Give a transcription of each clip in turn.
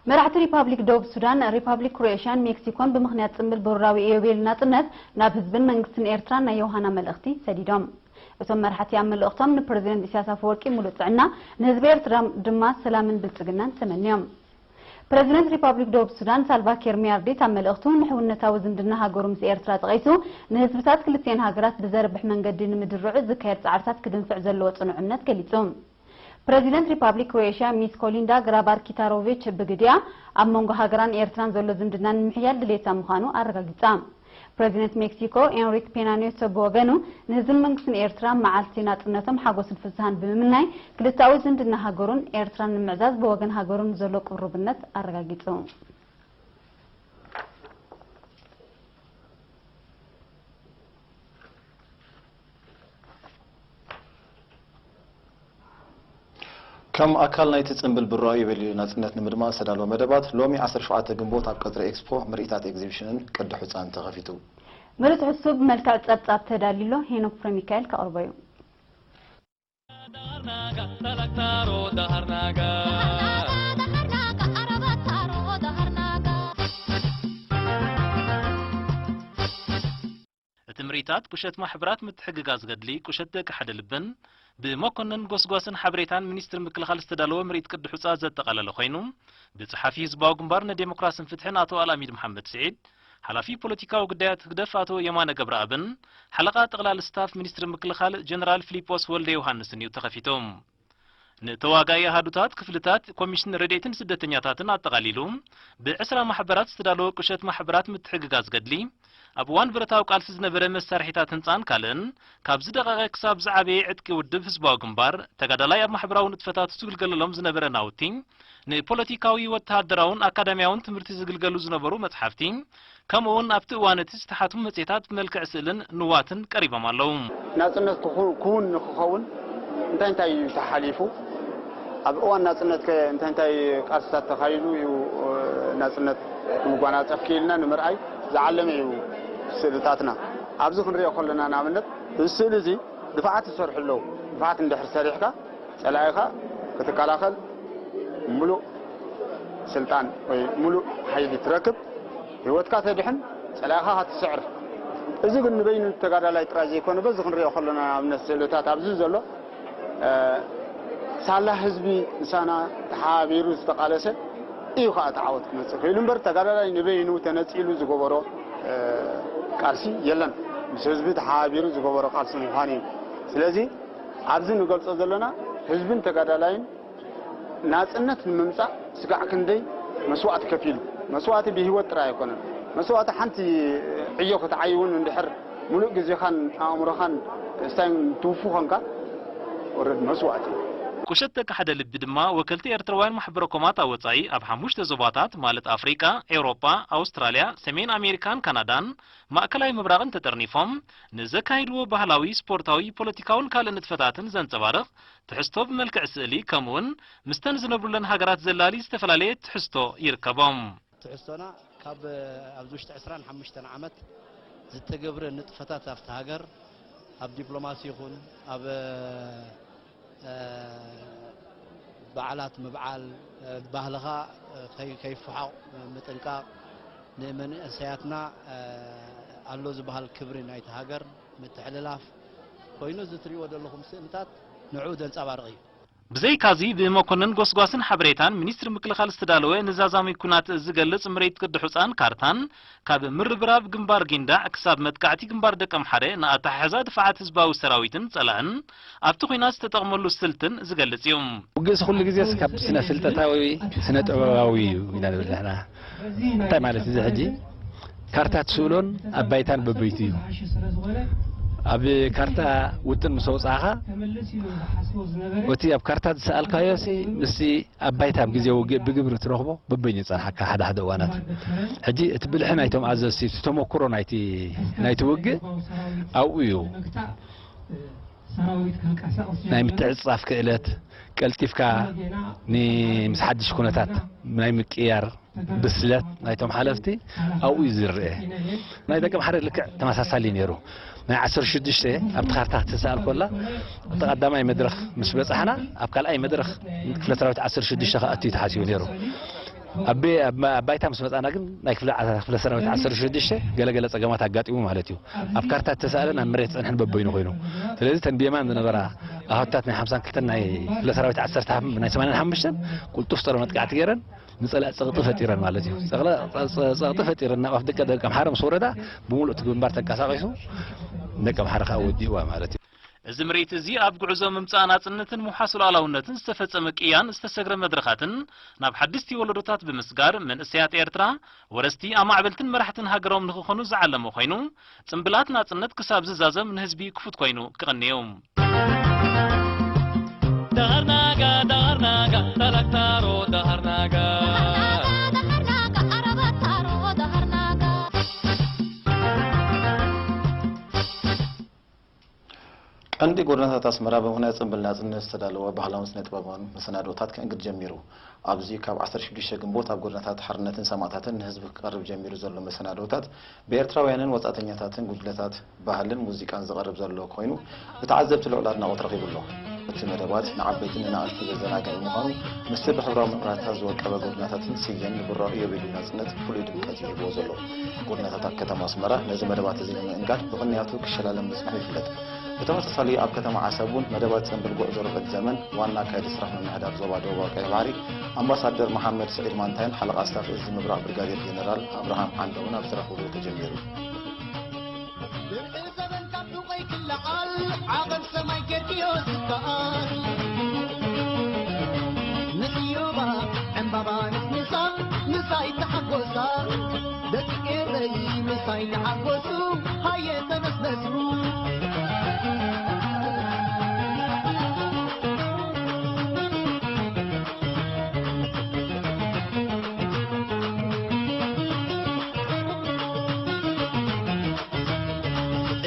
መራሕቲ ሪፓብሊክ ደቡብ ሱዳን፣ ሪፓብሊክ ክሮኤሽያን ሜክሲኮን ብምኽንያት ጽምብል ብሩራዊ ኢዮቤልዩ ናጽነት ናብ ህዝብን መንግስትን ኤርትራ ናይ ዮሃና መልእኽቲ ሰዲዶም። እቶም መራሕቲ ኣብ መልእኽቶም ንፕረዚደንት ኢሳያስ ኣፈወርቂ ሙሉእ ጥዕና፣ ንህዝቢ ኤርትራ ድማ ሰላምን ብልጽግናን ተመንዮም። ፕረዚደንት ሪፓብሊክ ደቡብ ሱዳን ሳልቫ ኪር ሚያርዲት ኣብ መልእኽቱ ንሕውነታዊ ዝምድና ሃገሩ ምስ ኤርትራ ጠቒሱ፣ ንህዝብታት ክልቲኤን ሃገራት ብዘርብሕ መንገዲ ንምድርዑ ዝካየድ ጻዕርታት ክድንፍዕ ዘለዎ ጽኑዕ እምነት ገሊጹ። ፕረዚደንት ሪፓብሊክ ክሮኤሽያ ሚስ ኮሊንዳ ግራባር ኪታሮቪች ብግዲኣ፣ ኣብ መንጎ ሃገራን ኤርትራን ዘሎ ዝምድና ንምሕያል ድሌታ ምዃኑ ኣረጋጊጻ። ፕረዚደንት ሜክሲኮ ኤንሪክ ፔና ኔቶ ብወገኑ፣ ንህዝብን መንግስትን ኤርትራ መዓልቲ ናጽነቶም ሓጎስን ፍስሃን ብምምናይ፣ ክልተኣዊ ዝምድና ሃገሩን ኤርትራን ንምዕዛዝ ብወገን ሃገሩ ንዘሎ ቅሩብነት ኣረጋጊጹ። ከም ኣካል ናይቲ ጽምብል ብሩራዊ ኢዮቤልዩ ናጽነት ንምድማቕ ዝተዳለወ መደባት፣ ሎሚ ዓሰርተ ሸውዓተ ግንቦት ኣብ ቀጽሪ ኤክስፖ ምርኢታት ኤግዚቢሽንን ቅዲ ሑጻን ተኸፊቱ። ምርኢት ሕሱብ ብመልክዕ ጸብጻብ ተዳልዩ ኣሎ፣ ሄኖክ ፍረሚካኤል ከቕርቦ እዩ። እቲ ምርኢታት ቁሸት ማሕበራት ምትሕግጋዝ ገድሊ ቁሸት ደቂ ሓደ ልብን ብመኮነን ጎስጓስን ሓበሬታን ሚኒስትሪ ምክልኻል ዝተዳለወ ምርኢት ቅዲ ሑጻ ዘጠቓለለ ኮይኑ፣ ብጸሓፊ ህዝባዊ ግንባር ንዴሞክራስን ፍትሕን ኣቶ ኣልኣሚድ መሓመድ ስዒድ፣ ሓላፊ ፖለቲካዊ ጉዳያት ህግደፍ ኣቶ የማነ ገብረኣብን ሓለቓ ጠቕላሊ ስታፍ ሚኒስትሪ ምክልኻል ጀነራል ፊሊጶስ ወልደ ዮሃንስን እዩ ተኸፊቱ። ንተዋጋኢ ኣሃዱታት፣ ክፍልታት ኮሚሽን ረድኤትን ስደተኛታትን ኣጠቓሊሉ፣ ብዕስራ ማሕበራት ዝተዳለወ ቁሸት ማሕበራት ምትሕግጋዝ ገድሊ፣ ኣብ እዋን ብረታዊ ቃልሲ ዝነበረ መሳርሒታት ህንጻን ካልእን፣ ካብ ዝደቐቐ ክሳብ ዝዓበየ ዕጥቂ ውድብ ህዝባዊ ግንባር፣ ተጋዳላይ ኣብ ማሕበራዊ ንጥፈታቱ ዝግልገለሎም ዝነበረ ናውቲ፣ ንፖለቲካዊ፣ ወተሃደራውን ኣካዳሚያውን ትምህርቲ ዝግልገሉ ዝነበሩ መጽሓፍቲ፣ ከምኡ እውን ኣብቲ እዋን እቲ ዝተሓትሙ መጽሔታት ብመልክዕ ስእልን ንዋትን ቀሪቦም ኣለዉ። ናጽነት ክኹ- ክውን ንክኸውን እንታይ እንታይ እዩ ተሓሊፉ? ኣብ እዋን ናጽነት ከ እንታይ እንታይ ቃልስታት ተኻይዱ እዩ ናጽነት ክንጓናጸፍ ክኢልና ንምርኣይ ዝዓለመ እዩ ስእልታትና። ኣብዚ ክንሪኦ ከለና ንኣብነት እዚ ስእሊ እዚ ድፋዓት ይሰርሑ ኣለዉ። ድፋዓት እንድሕር ሰሪሕካ ጸላኢኻ ክትከላኸል ሙሉእ ስልጣን ወይ ሙሉእ ሓይሊ ትረክብ፣ ህይወትካ ተድሕን፣ ጸላኢኻ ክትስዕር። እዚ ግን ንበይኑ ተጋዳላይ ጥራይ ዘይኮነ፣ በዚ ክንሪኦ ከለና ንኣብነት ስእልታት ኣብዚ ዘሎ ሳላ ህዝቢ ምሳና ተሓባቢሩ ዝተቓለሰ እዩ ከዓ እቲ ዓወት ክመፅእ ክኢሉ እምበር ተጋዳላይ ንበይኑ ተነፂሉ ዝገበሮ ቃልሲ የለን። ምስ ህዝቢ ተሓባቢሩ ዝገበሮ ቃልሲ ምዃኑ እዩ። ስለዚ ኣብዚ ንገልፆ ዘለና ህዝብን ተጋዳላይን ናጽነት ንምምጻእ ስጋዕ ክንደይ መስዋእቲ ከፊሉ። መስዋእቲ ብህይወት ጥራይ ኣይኮነን። መስዋእቲ ሓንቲ ዕዮ ክትዓይ እውን እንድሕር ሙሉእ ግዜኻን ኣእምሮኻን ስታይን ትውፉ ኾንካ ወረድ መስዋእቲ እዩ። ቁሸት ደቂ ሓደ ልቢ ድማ ወከልቲ ኤርትራውያን ማሕበረ ኮማት ኣብ ወጻኢ ኣብ ሓሙሽተ ዞባታት ማለት ኣፍሪቃ፣ ኤውሮጳ፣ ኣውስትራልያ፣ ሰሜን ኣሜሪካን ካናዳን ማእከላይ ምብራቕን ተጠርኒፎም ንዘካይድዎ ባህላዊ፣ ስፖርታዊ፣ ፖለቲካውን ካልእ ንጥፈታትን ዘንጸባርቕ ትሕዝቶ ብመልክዕ ስእሊ ከምኡውን ምስተን ዝነብሩለን ሃገራት ዘላሊ ዝተፈላለየ ትሕዝቶ ይርከቦም። ትሕዝቶና ካብ ኣብዚ ውሽጢ ዕስራን ሓሙሽተን ዓመት ዝተገብረ ንጥፈታት ኣብቲ ሃገር ኣብ ዲፕሎማሲ ይኹን ኣብ በዓላት ምብዓል፣ ባህልኻ ከይ- ከይፈሓቕ ምጥንቃቕ፣ ንመንእሰያትና ኣሎ ዝበሃል ክብሪ ናይቲ ሃገር ምትሕልላፍ ኮይኑ፣ እዚ ትሪእዎ ዘለኹም ስእልታት ንዕኡ ዘንጸባርቕ እዩ። ብዘይካዚ ብመኮነን ጎስጓስን ሓበሬታን ሚኒስትሪ ምክልኻል ዝተዳለወ ንዛዛሚ ኲናት ዝገልጽ ምርኢት ቅዲ ሑጻን ካርታን ካብ ምርብራብ ግንባር ጊንዳዕ ክሳብ መጥቃዕቲ ግንባር ደቀምሓረ ንኣተሓሕዛ ድፋዓት ህዝባዊ ሰራዊትን ጸላእን ኣብቲ ኲናት ዝተጠቕመሉ ስልትን ዝገልጽ እዩ። ውግእሲ ኩሉ ግዜስ ካብ ስነ ፍልጠታዊ ስነ ጥበባዊ እዩ ኢና ንብል ንሕና። እንታይ ማለት እዚ ሕጂ ካርታ ትስእሎን ኣብ ባይታን በበይቱ እዩ። ኣብ ካርታ ውጥን ምስ ኣውጻእኻ እቲ ኣብ ካርታ ዝሰኣልካዮሲ ምስቲ ኣብ ባይታ ኣብ ግዜ ውግእ ብግብሪ ትረኽቦ በበይኑ ይጸንሓካ ሓደ ሓደ እዋናት። ሕጂ እቲ ብልሒ ናይቶም ኣዘዝቲ እቲ ተመኩሮ ናይቲ ናይቲ ውግእ ኣብኡ እዩ። ናይ ምትዕጽጻፍ ክእለት፣ ቀልጢፍካ ን ምስ ሓድሽ ኩነታት ናይ ምቅያር ብስለት ናይቶም ሓለፍቲ ኣብኡ እዩ ዝረአ። ናይ ደቂ ኣምሓረ ልክዕ ተመሳሳሊ ነይሩ። ናይ ዓሰርተ ሽዱሽተ ኣብቲ ካርታ ክትሰኣል ኮላ እቲ ቀዳማይ መድረኽ ምስ በጻሕና ኣብ ካልኣይ መድረኽ ክፍለ ሰራዊት ዓሰርተ ሽዱሽተ ክኣቱ እዩ ተሓሲቡ ነይሩ። ኣብ ኣብ ባይታ ምስ መጻና ግን ናይ ክፍለ ዓሰርተ ክፍለ ሰራዊት ዓሰርተ ሽዱሽተ ገለገለ ጸገማት ኣጋጢሙ ማለት እዩ። ኣብ ካርታ እተሳእለን ኣብ መሬት ጸንሐን በበይኑ ኮይኑ። ስለዚ ተን ብየማን ዝነበራ ኣሃታት ናይ ሓምሳን ክልተን ናይ ክፍለ ሰራዊት ዓሰርተ ናይ ሰማንያን ሓሙሽተን ቁልጡፍ ጸረ መጥቃዕቲ ገይረን ንጸላእ ጸቕጢ ፈጢረን ማለት እዩ። ጸቕለ- ጸ- ጸቕጢ ፈጢረን ናብ ኣፍ ደቀ ደቀ ኣምሓራ ምስ ወረዳ ብምሉእ እቲ ግንባር ተንቀሳቒሱ ደቀ ኣምሓራ ከዓ ወዲእዋ ማለት እዩ። እዚ ምርኢት እዚ ኣብ ጉዕዞ ምምጻእ ናጽነትን ምውሓስ ሉዓላውነትን ዝተፈጸመ ቅያን ዝተሰግረ መድረኻትን ናብ ሓድስቲ ወለዶታት ብምስጋር መንእሰያት ኤርትራ ወረስቲ ኣማዕበልትን መራሕትን ሃገሮም ንኽኾኑ ዝዓለመ ኮይኑ ጽምብላት ናጽነት ክሳብ ዝዛዘም ንህዝቢ ክፉት ኮይኑ ክቐንዩ። Daharnaga, daharnaga, talak taro, daharnaga. ቀንዲ ጎደናታት ኣስመራ ብምኽንያት ጽምብል ናጽነት ዝተዳለወ ባህላውን ስነ ጥበባውን መሰናዶታት ከእንግድ ጀሚሩ። ኣብዚ ካብ ዓሰርተ ሽዱሽተ ግንቦት ኣብ ጎደናታት ሓርነትን ሰማእታትን ንህዝቢ ክቐርብ ጀሚሩ ዘሎ መሰናዶታት ብኤርትራውያንን ወጻእተኛታትን ጉጅለታት ባህልን ሙዚቃን ዝቐርብ ዘሎ ኮይኑ ብተዓዘብቲ ልዑል ኣድናቖት ረኺቡ ኣሎ። እቲ መደባት ንዓበይትን ንናእሽቱ ዘዘናግዕ ብምዃኑ ምስቲ ብሕብራዊ መብራህትታት ዝወቀበ ጎደናታትን ስየን ንብራው ኢዮቤልዩ ናጽነት ፍሉይ ድምቀት እዩ ሂብዎ ዘሎ። ጎደናታት ኣብ ከተማ ኣስመራ ነዚ መደባት እዚ ንምእንጋድ ብቕንያቱ ክሸላለም ምጽንሑ ይፍለጥ። ብተመሳሳሊ ኣብ ከተማ ዓሰብ እውን መደባት ጽምብል ጉዕዞ ርሑስ ዘመን ዋና ኣካያዲ ስራሕ ምምሕዳር ዞባ ደቡባዊ ቀይሕ ባሕሪ ኣምባሳደር መሓመድ ስዒድ ማንታይን ሓለቓ ስታፍ እዚ ምብራቕ ብርጋዴር ጀነራል ኣብርሃም ዓንደውን ኣብ ዝተረኽብሉ ተጀሚሩ። ብርዒ ዘበን ካብ ዱቐይ ክለዓል ዓቐብ ሰማይ ገድዮ ዝከኣል ንስዮባ ዕምባባ ንስንሳ ምሳይ ተሓጎሳ ደቂ ኤረይ ምሳይ ተሓጎሱ ሃየ ተበስበሱ።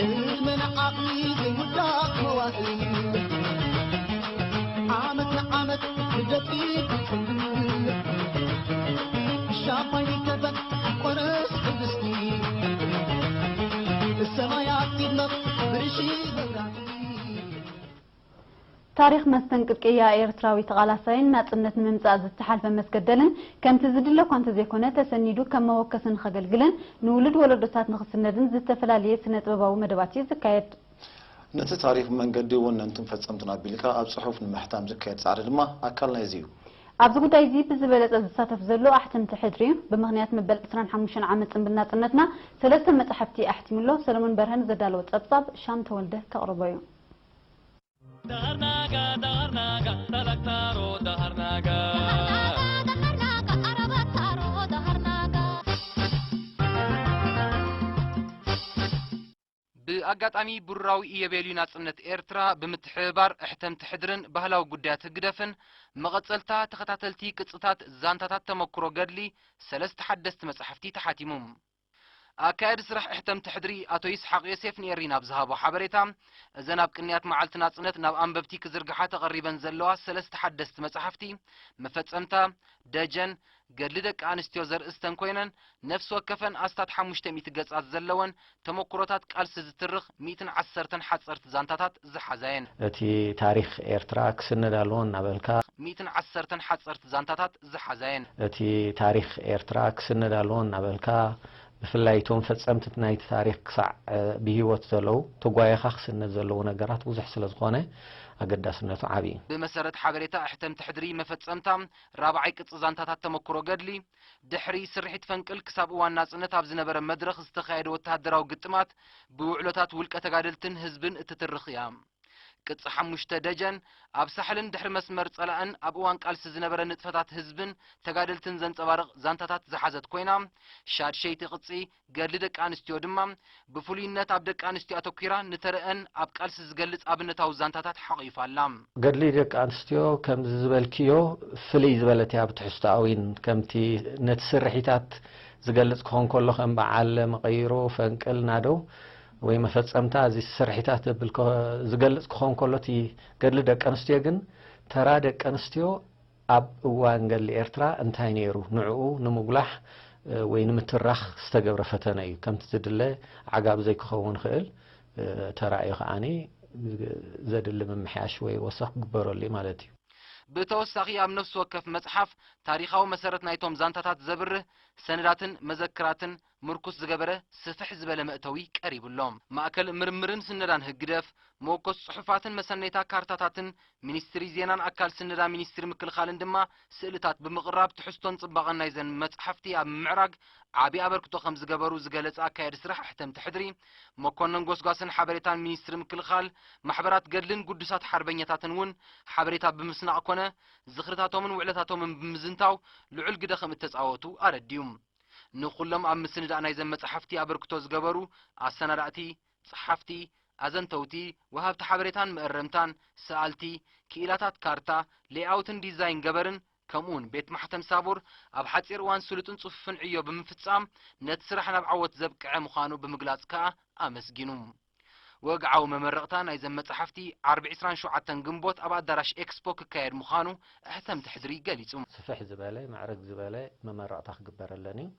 ዕድመን ዓቕሊ ዘይውዳእ መዋእል ዓመት ንዓመት ክደፊ ክጽንብል ሻምፓኝ ይከፈት ይቆረስ ሕብስቲ ሰማያት ይድመቕ ብርሺ መብራህቲ። ታሪኽ መስተንቅር ቅያ ኤርትራዊ ተቓላሳይን ናጽነት ንምምጻእ ዝተሓልፈ መስገደልን ከምቲ ዝድለ እኳ እንተዘይኮነ ተሰኒዱ ከም መወከሲ ንኸገልግልን ንውሉድ ወለዶታት ንኽስነድን ዝተፈላለየ ስነ ጥበባዊ መደባት እዩ ዝካየድ። ነቲ ታሪኽ መንገዲ ወነንቱን ፈጸምቱን ኣቢልካ ኣብ ጽሑፍ ንምሕታም ዝካየድ ጻዕሪ ድማ ኣካል ናይዚ እዩ። ኣብዚ ጉዳይ እዚ ብዝበለጸ ዝሳተፍ ዘሎ ኣሕተምቲ ሕድሪ እዩ። ብምኽንያት መበል ዕስራን ሓሙሽተን ዓመት ጽምብል ናጽነትና ሰለስተ መጻሕፍቲ ኣሕቲሙ ኣሎ። ሰለሞን በርሀ ንዘዳለዎ ጸብጻብ ሻም ተወልደ ከቕርቦ እዩ። Daharnaga, daharnaga, talaktaro, daharnaga. ብኣጋጣሚ ብሩራዊ ኢዮቤልዩ ናጽነት ኤርትራ ብምትሕብባር ኣሕተምቲ ሕድርን ባህላዊ ጉዳያት ህግደፍን መቐጸልታ ተኸታተልቲ ቅጽታት ዛንታታት ተመክሮ ገድሊ ሰለስተ ሓደስቲ መጻሕፍቲ ተሓቲሙ። ኣካያዲ ስራሕ እሕተምቲ ሕድሪ ኣቶ ይስሓቕ ዮሴፍ ንኤሪና ኣብ ዝሃቦ ሓበሬታ፣ እዘን ኣብ ቅንያት መዓልቲ ናጽነት ናብ ኣንበብቲ ክዝርግሓ ተቐሪበን ዘለዋ ሰለስተ ሓደስቲ መጻሕፍቲ፣ መፈጸምታ፣ ደጀን፣ ገድሊ ደቂ ኣንስትዮ ዘርእስተን ኮይነን፣ ነፍሲ ወከፈን ኣስታት ሓሙሽተ ሚእቲ ገጻት ዘለወን፣ ተመኩሮታት ቃልሲ ዝትርኽ ሚእትን ዓሰርተን ሓጸርቲ ዛንታታት ዝሓዛ እየን። እቲ ታሪኽ ኤርትራ ክስነድ ኣለዎ እናበልካ፣ ሚእትን ዓሰርተን ሓጸርቲ ዛንታታት ዝሓዛ እየን። እቲ ታሪኽ ኤርትራ ክስነድ ኣለዎ እናበልካ፣ ብፍላይ እቶም ፈጸምቲ ናይቲ ታሪኽ ክሳዕ፣ እ፣ ብህይወት ዘለዉ፣ ተጓይኻ ክስነድ ዘለዎ ነገራት ብዙሕ ስለ ዝኾነ፣ ኣገዳስነቱ ዓቢ እዩ። ብመሰረት ሓበሬታ ኣሕተምቲ ሕድሪ መፈጸምታ ራብዓይ ቅጺ ዛንታታት ተመክሮ ገድሊ፣ ድሕሪ ስርሒት ፈንቅል ክሳብ እዋን ናጽነት ኣብ ዝነበረ መድረኽ ዝተኻየደ ወተሃደራዊ ግጥማት፣ ብውዕሎታት ውልቀ ተጋደልትን ህዝብን እትትርኽ እያ። ቅጺ ሓሙሽተ ደጀን፣ ኣብ ሳሕልን ድሕሪ መስመር ጸላእን ኣብ እዋን ቃልሲ ዝነበረ ንጥፈታት ህዝብን ተጋደልትን ዘንጸባርቕ ዛንታታት ዝሓዘት ኮይና፣ ሻድሸይቲ ቅጺ ገድሊ ደቂ ኣንስትዮ ድማ ብፍሉይነት ኣብ ደቂ ኣንስትዮ ኣተኲራ ንተረአን ኣብ ቃልሲ ዝገልጽ ኣብነታዊ ዛንታታት ሓቒፋ ኣላ። ገድሊ ደቂ ኣንስትዮ ከምዚ ዝበልክዮ ፍልይ ዝበለት እያ ብትሕዝቶኣዊን ከምቲ ነቲ ስርሒታት ዝገልጽ ክኾን ከሎ ከም በዓል መቐይሮ፣ ፈንቅል፣ ናደው ወይ መፈጸምታ እዚ ስርሒታት ዘብል ከ-፣ ዝገልጽ ክኾን ከሎ እቲ ገድሊ ደቂ ኣንስትዮ ግን ተራ ደቂ ኣንስትዮ ኣብ እዋን ገድሊ ኤርትራ እንታይ ነይሩ ንዕኡ ንምጉላሕ፣ እ፣ ወይ ንምትራኽ ዝተገብረ ፈተነ እዩ። ከምቲ ዝድለ ዓጋቢ ዘይክኸውን ይኽእል፣ እ፣ ተራእዩ ከዓኒ ዘድሊ ምምሕያሽ ወይ ወሰኽ ክግበረሉ እዩ ማለት እዩ። ብተወሳኺ ኣብ ነፍሲ ወከፍ መጽሓፍ ታሪኻዊ መሰረት ናይቶም ዛንታታት ዘብርህ ሰነዳትን መዘክራትን ምርኩስ ዝገበረ ስፍሕ ዝበለ መእተዊ ቀሪቡ ኣሎ። ማእከል ምርምርን ስነዳን ህግደፍ መወከሲ ጽሑፋትን መሰነይታ ካርታታትን ሚኒስትሪ ዜናን ኣካል ስነዳ ሚኒስትሪ ምክልኻልን ድማ ስእልታት ብምቕራብ ትሕዝቶን ጽባቐን ናይዘን መጽሓፍቲ ኣብ ምምዕራግ ዓቢ ኣበርክቶ ከም ዝገበሩ ዝገለጸ ኣካያዲ ስራሕ ሕተምቲ ሕድሪ መኮነን ጎስጓስን ሓበሬታን ሚኒስትሪ ምክልኻል፣ ማሕበራት ገድልን ግዱሳት ሓርበኛታትን እውን ሓበሬታ ብምስናቕ ኮነ ዝኽርታቶምን ውዕለታቶምን ብምዝንታው ልዑል ግደ ከም እተጻወቱ ኣረድዩ። ንኹሎም ኣብ ምስንዳእ ናይዘን መጻሕፍቲ ኣበርክቶ ዝገበሩ ኣሰናዳእቲ፣ ጸሓፍቲ፣ ኣዘንተውቲ፣ ወሃብቲ ሓበሬታን መእረምታን፣ ሰኣልቲ፣ ክኢላታት ካርታ፣ ሌይኣውትን ዲዛይን ገበርን፣ ከምኡውን ቤት ማሕተም ሳቡር ኣብ ሓጺር እዋን ስሉጥን ጽፉፍን ዕዮ ብምፍጻም ነቲ ስራሕ ናብ ዓወት ዘብቅዐ ምዃኑ ብምግላጽ ከኣ ኣመስጊኑ። ወግዓዊ መመረቕታ ናይዘን መጻሕፍቲ ዓርቢ ዕስራን ሸውዓተን ግንቦት ኣብ ኣዳራሽ ኤክስፖ ክካየድ ምዃኑ ሕተምቲ ሕድሪ ገሊጹ። ስፍሕ ዝበለ፣ ምዕርግ ዝበለ መመረቕታ ክግበረለን እዩ።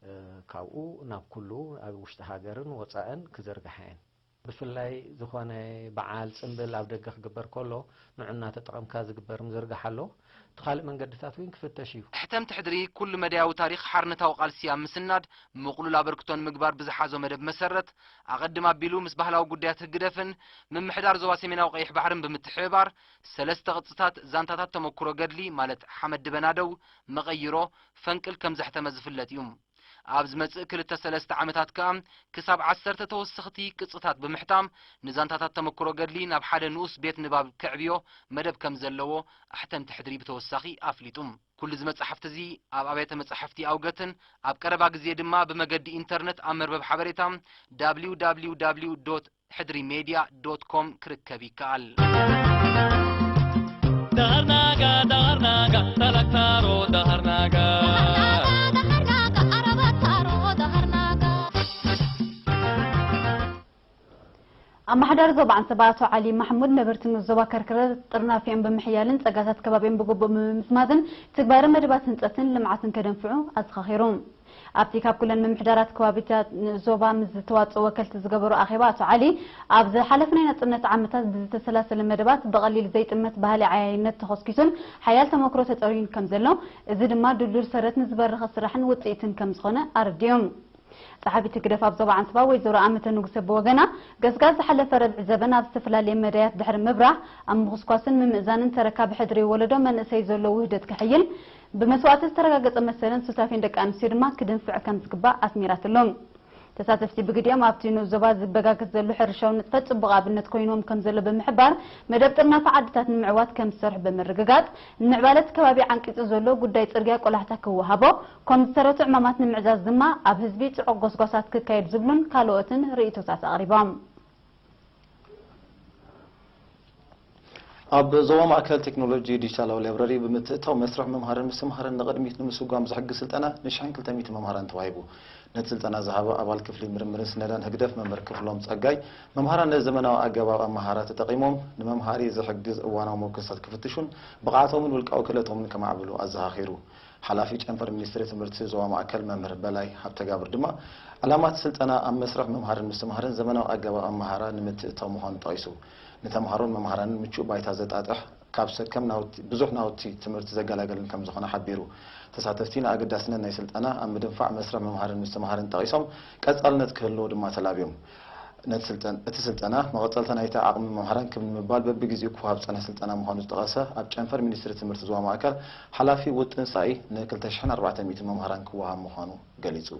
እ፣ ካብኡ ናብ ኩሉ ኣብ ውሽጢ ሃገርን ወጻእን ክዝርግሓ እየን። ብፍላይ ዝኾነ በዓል ጽምብል ኣብ ደገ ክግበር ከሎ ንዑ እናተጠቐምካ ዝግበር ምዝርጋሕ ኣሎ። እቲ ካልእ መንገድታት እውን ክፍተሽ እዩ። ሕተምቲ ሕድሪ ኩሉ መዳያዊ ታሪኽ ሓርነታዊ ቃልሲ ኣብ ምስናድ ምቕሉል ኣበርክቶ ንምግባር ብዝሓዞ መደብ መሰረት፣ ኣቐድም ኣቢሉ ምስ ባህላዊ ጉዳያት ህግደፍን ምምሕዳር ዞባ ሰሜናዊ ቀይሕ ባሕርን ብምትሕብባር፣ ሰለስተ ቅጽታት ዛንታታት ተመኩሮ ገድሊ ማለት ሓመድ ድበናደው፣ መቐይሮ፣ ፈንቅል ከም ዘሕተመ ዝፍለጥ እዩ። ኣብ ዝመጽእ ክልተ ሰለስተ ዓመታት ከኣ ክሳብ ዓሰርተ ተወሰኽቲ ቅጽታት ብምሕታም ንዛንታታት ተመኩሮ ገድሊ ናብ ሓደ ንኡስ ቤት ንባብ ከዕብዮ መደብ ከም ዘለዎ ኣሕተምቲ ሕድሪ ብተወሳኺ ኣፍሊጡ። ኩሉ እዚ መጻሕፍቲ እዚ ኣብ ኣብያተ መጻሕፍቲ ኣውገትን ኣብ ቀረባ ግዜ ድማ ብመገዲ ኢንተርነት ኣብ መርበብ ሓበሬታ www ሕድሪ ሜድያ ዶት ኮም ክርከብ ይከኣል። Daharnaga, daharnaga, talak taro, daharnaga. ኣመሓዳሪ ዞባ ዓንሰባ ኣቶ ዓሊ ማሕሙድ ነበርቲ ንኡስ ዞባ ከርክረ ጥርናፊኦም ብምሕያልን ጸጋታት ከባቢኦም ብግቡእ ብምምዝማዝን ትግባረ መደባት ህንጸትን ልምዓትን ከደንፍዑ ኣዘኻኺሩ። ኣብቲ ካብ ኩለን ምምሕዳራት ከባቢታት ንኡስ ዞባ ምስ ዝተዋጽኡ ወከልቲ ዝገበሮ ኣኼባ ኣቶ ዓሊ፣ ኣብ ዝሓለፈ ናይ ናጽነት ዓመታት ብዝተሰላሰለ መደባት ብቐሊል ዘይጥመት ባህሊ ዓያይነት ተኾስኪሱን ሓያል ተመክሮ ተጸርዩን ከም ዘሎ፣ እዚ ድማ ድልዱል ሰረት ንዝበረኸ ስራሕን ውጽኢትን ከም ዝኾነ ኣረዲኦም። ጸሓፊት ህግደፍ ኣብ ዞባ ዓንሰባ ወይዘሮ ኣመተ ንጉሰ ብወገና፣ ገስጋስ ዝሓለፈ ረብዒ ዘበን ኣብ ዝተፈላለየ መዳያት ድሕሪ ምብራህ፣ ኣብ ምኹስኳስን ምምእዛንን ተረካቢ ሕድሪ ወለዶ መንእሰይ ዘሎ ውህደት ክሕይል፣ ብመስዋእቲ ዝተረጋገጸ መሰልን ሱታፌን ደቂ ኣንስትዮ ድማ ክድንፍዕ ከም ዝግባእ ኣስሚራትሎም። ተሳተፍቲ ብግዲኦም ኣብቲ ንኡስ ዞባ ዝበጋገስ ዘሎ ሕርሻዊ ንጥፈት ጽቡቕ ኣብነት ኮይንዎም ከም ዘሎ ብምሕባር፣ መደብ ጥርናፈ ዓድታት ንምዕዋት ከም ዝሰርሑ ብምርግጋጽ፣ ንምዕባለት ከባቢ ዓንቂጹ ዘሎ ጉዳይ ጽርግያ ቆላሕታ ክወሃቦ፣ ኮም ዝተረቱ ዕማማት ንምዕዛዝ ድማ ኣብ ህዝቢ ጽዑቕ ጎስጓሳት ክካየድ ዝብሉን ካልኦትን ርእይቶታት ኣቕሪቦም። ኣብ ዞባ ማእከል ቴክኖሎጂ ዲጂታላዊ ላይብረሪ ብምትእታው መስርሕ ምምሃርን ምስትምሃርን ንቕድሚት ንምስጓም ዝሕግዝ ስልጠና ንሽሕን ክልተ ሚእቲ መምሃራን ተዋሂቡ። ነቲ ስልጠና ዝሃበ ኣባል ክፍሊ ምርምርን ስነዳን ህግደፍ መምህር ክፍሎም ጸጋይ፣ መምሃራን ነዚ ዘመናዊ ኣገባብ ኣመሃራ ተጠቒሞም ንመምሃሪ ዝሕግዝ እዋናዊ መወከስታት ክፍትሹን ብቕዓቶምን ውልቃዊ ክእለቶምን ከማዕብሉ ኣዘኻኺሩ። ሓላፊ ጨንፈር ሚኒስትሪ ትምህርቲ ዞባ ማእከል መምህር በላይ ሃብተጋብር ድማ፣ ዕላማ እቲ ስልጠና ኣብ መስርሕ ምምሃርን ምስትምሃርን ዘመናዊ ኣገባብ ኣመሃራ ንምትእታው ምዃኑ ጠቒሱ፣ ንተምሃሮን መምሃራንን ምቹእ ባይታ ዘጣጥሕ፣ ካብ ሰከም ናውቲ፣ ብዙሕ ናውቲ ትምህርቲ ዘገላገልን ከም ዝኾነ ሓቢሩ። ተሳተፍቲ ንኣገዳስነት ናይ ስልጠና ኣብ ምድንፋዕ መስርሕ ምምሃርን ምስትምሃርን ጠቒሶም፣ ቀጻልነት ክህልዎ ድማ ተላብዮም። ነቲ ስልጠን-፣ እቲ ስልጠና መቐጸልታ ናይቲ ዓቕሚ መምሃራን ክብ ንምባል በብግዜኡ ክወሃብ ዝጸንሐ ስልጠና ምዃኑ ዝጠቐሰ ኣብ ጨንፈር ሚኒስትሪ ትምህርቲ ዞባ ማእከል ሓላፊ ውጥን ሳኢ ንክልተ ሽሕን ኣርባዕተ ሚእትን መምሃራን ክወሃብ ምዃኑ ገሊጹ።